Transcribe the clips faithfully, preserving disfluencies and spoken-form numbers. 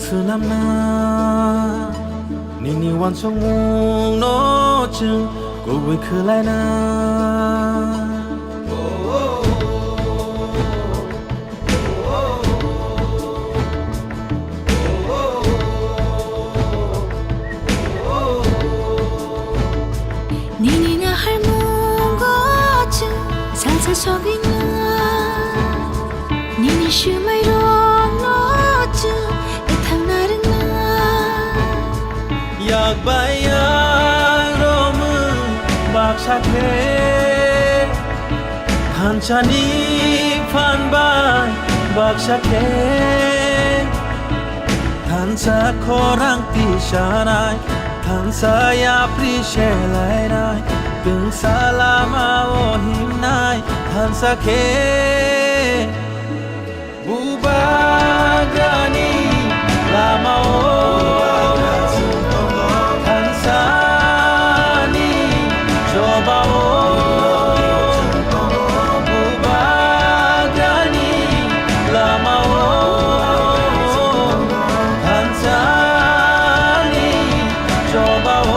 Swnamna nini uansukmungno chwng kubui khlaina. Nini naharmungo chwng salsa sogwina. Nini swmairokno chwng kwthangna rwngna. Yak bai yak romwi baksa khe, thansani phan bai baksa khe. Thansa khorang tisanai, thansa yapri selainai, twngsa lama o himnai, thansa khe. Bubagrani lama o, thansani choba o, Bubagrani lama o, thansani choba o.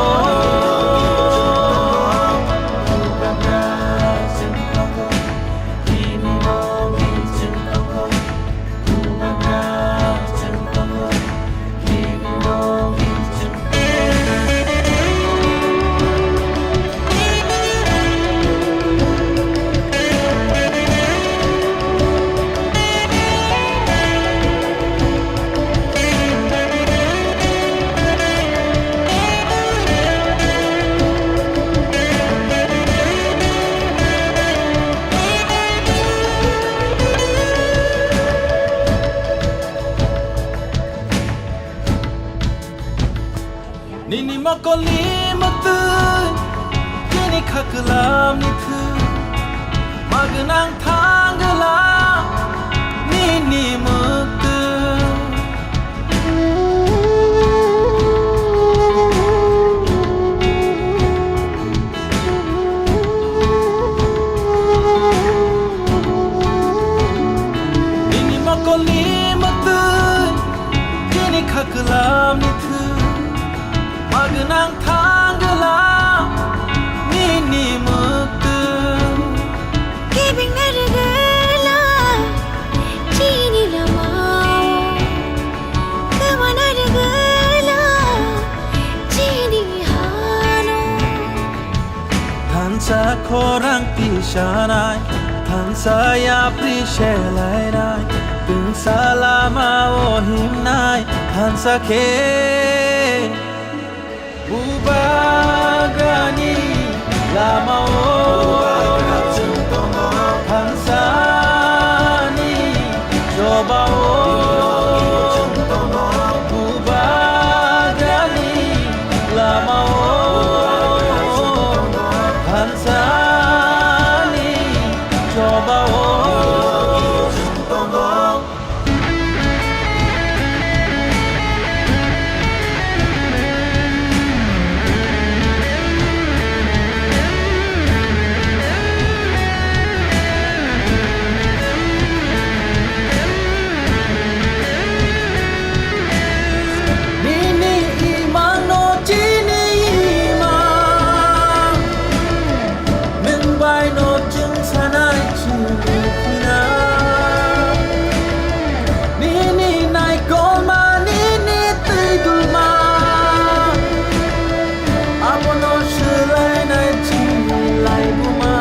Nini mokolni mwktwi, nini khaklamni thwi, magwnang thangla nini mwktwi. Nini mokolni mwktwi, nini khaklamni thwi, magwnang thangla nini mwktwi. Kibingna rwgwla chini lamao, kwmana rwgwla chini hano. Thansa khorang tisanai, thansa yapri selainai, twngsa lama o himnai, thansa khe. Bubagrani lama o, thansani choba o, Bubagrani lama o, thansani choba o. Nini imangno chini imang. Nwng bai no chwng sanai chini khwna. Nini naikolma nini twi duma. Abono swlainai chini laibuma.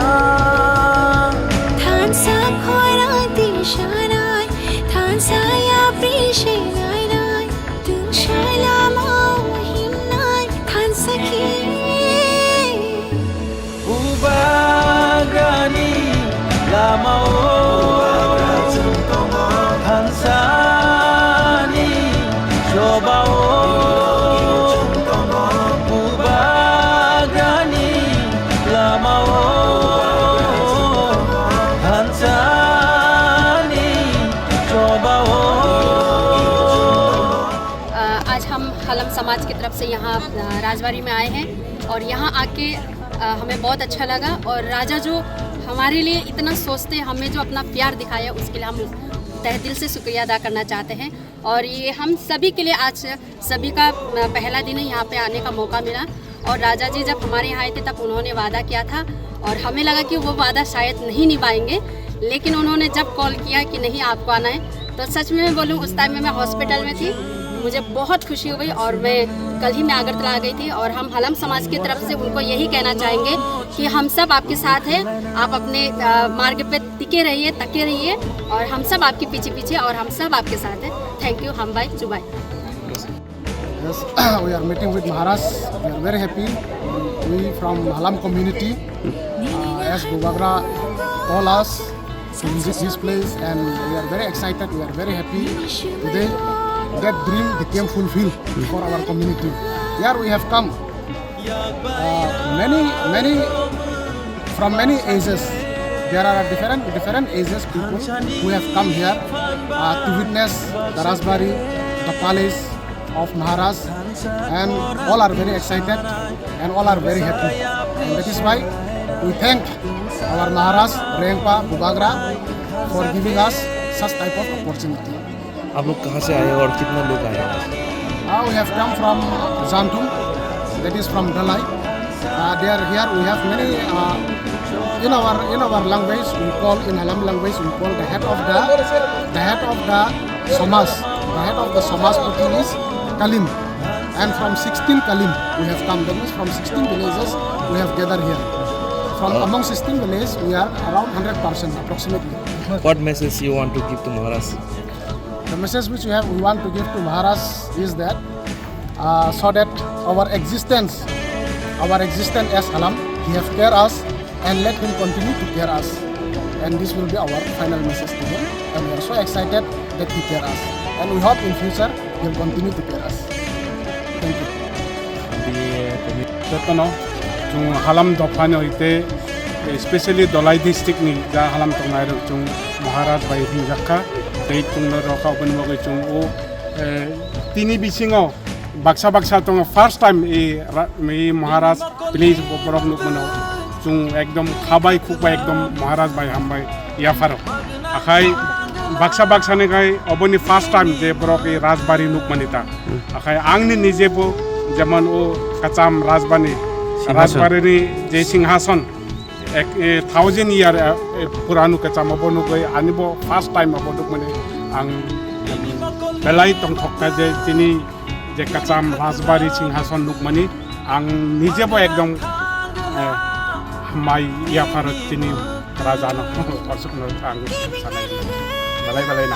Thansa khorang tisanai, thansa yapri selainai, tungsai lama o himnai, thansa khe. Bubagrani lama o, thansani choba o, Bubagrani lama o, thansani choba o. अ, आज हम हलम समाज की तरफ से यहाँ, अ, राजबाड़ी में आए हैं और यहाँ आके, अ, हमें बहुत अच्छा लगा और राजा जो हमारे लिए इतना सोचते हैं, हमें जो अपना प्यार दिखाया, उसके लिए हम तहे दिल से शुक्रिया अदा करना चाहते हैं। और ये हम सभी के लिए आज सभी का, अ, पहला दिन है यहाँ पे आने का मौका मिला। और राजा जी जब हमारे यहाँ आए थे तब उन्होंने वादा किया था और हमें लगा कि वो वादा शायद नहीं निभाएंगे, लेकिन उन्होंने जब कॉल किया कि नहीं, आपको आना है, तो सच में मैं बोलूँ, उस टाइम में मैं हॉस्पिटल में थी। मुझे बहुत खुशी हुई और मैं कल ही मैं अगरतला आ गई थी। और हम हलम समाज की तरफ से उनको यही कहना चाहेंगे कि हम सब आपके साथ हैं, आप अपने, अ, मार्ग पे टिके रहिए, तके रहिए और हम सब आपके पीछे पीछे और हम सब आपके साथ हैं। Thank you, hambai, chubai. Yes, we are meeting with Maharaj. We are very happy. We from Halam community. Uh, as Bubagra told us to visit this place, and we are very excited. We are very happy today. That dream became fulfilled for our community. Here we have come. Uh, many, many, from many ages. There are different, different ages people who have come here, uh, to witness the Rajbari, the palace of Maharaj, and all are very excited and all are very happy. And that is why we thank our Maharaj, Rengpa, Bubagra for giving us such type of opportunity. आप लोग कहाँ से आए हो और कितना लोग आए हो? Uh, we have come from Jantung, that is from Dalai. Uh, there, here we have many, uh, in our, in our language we call, in Halam language we call the head of the, the head of the Samaj. The head of the Samajpati is Kalim. And from sixteen Kalim we have come. That means from sixteen villages we have gathered here. From among sixteen villages we are around hundred percent approximately. What message you want to give to Maharaj? The message which we have, we want to give to Maharaj is that, uh, so that our existence, our existence as Halam, he have care us and let him continue to care us. And this will be our final message to him. And we are so excited that he care us. And we hope in future he will continue to care us. Thank you. Jotono chwng Halam dophani hoite, especially Dhalai district ni ja Halam tongnai rok chwng Maharaj bai hwnjak kha, tei chwngno rw kha, oboni bagwi chwng o, eh, tini bisingo baksa baksa tongo, first time i ra-, i Maharaj please bo-, borok nukmano chwng ekdom khabai khukbai ekdom Maharaj bai hambai yapharo. Akhai baksa baksa ni khai oboni first time je borok i Rajbari nukmani ta. Akhai angni nijebo jemon o kacham Rajbani, Singhason. Rajbari ni je singhason, ek, eh, thousand year, eh, eh, puranu kacham abo nugwi ani bo first time abo nukmani ang belai tongthok kha je chini je kacham Rajbari singhason nukmani ang nijebo ekdom, eh, hambai yapharo chini rajano aswkno ang sanai belai belai nang.